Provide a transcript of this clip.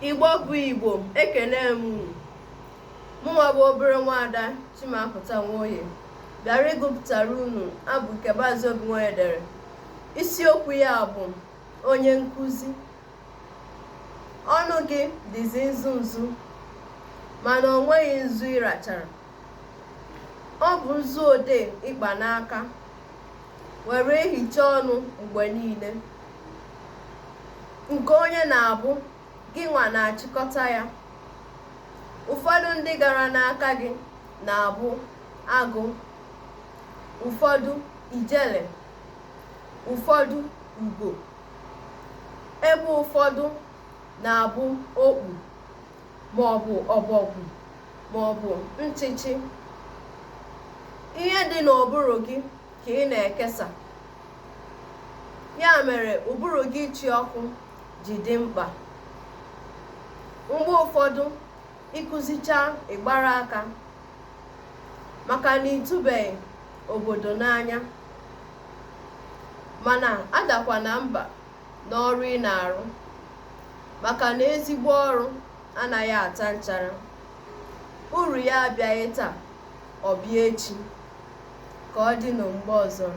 Igbo bụ Igbo, ekene m unu. Mụnwa bụ obere nwaada Chimapụta Nwoye bịara ịgụpụtara unu abụ nke Maazị Obi Nwoye dere. Isiokwu ya bụ onye nkụzi. Ọnụ gị dịzi nzu nzu, mana o nweghị nzu ị rachara. Ọ bụ nzu odee ị kpa n'aka were ehicha ọnụ mgbe niile. Nke onye na-abụ gịnwa na-achịkọta ya. Ụfọdụ ndị gara n'aka gị na-abụ agụ, ụfọdụ ijele, ụfọdụ ugo, ebe ụfọdụ na-abụ okpu maọbụ ọbọgwụ maọbụ nchịchị. Ihe dị n'ụbụrụ gị ka ị na-ekesa. Ya mere ụbụrụ gị ịchị ọkụ ji dị mkpa. Mgbe ụfọdụ, ị kụzichaa ị gbara aka maka na ị tụbeghị obodo n'anya. Mana adakwana mba n'ọrụ ị na-arụ maka na ezigbo ọrụ anaghị ata nchara. Uru ya abịaghị taa, ọ bịa echi. Ka ọ dịnụ mgbe ọzọ.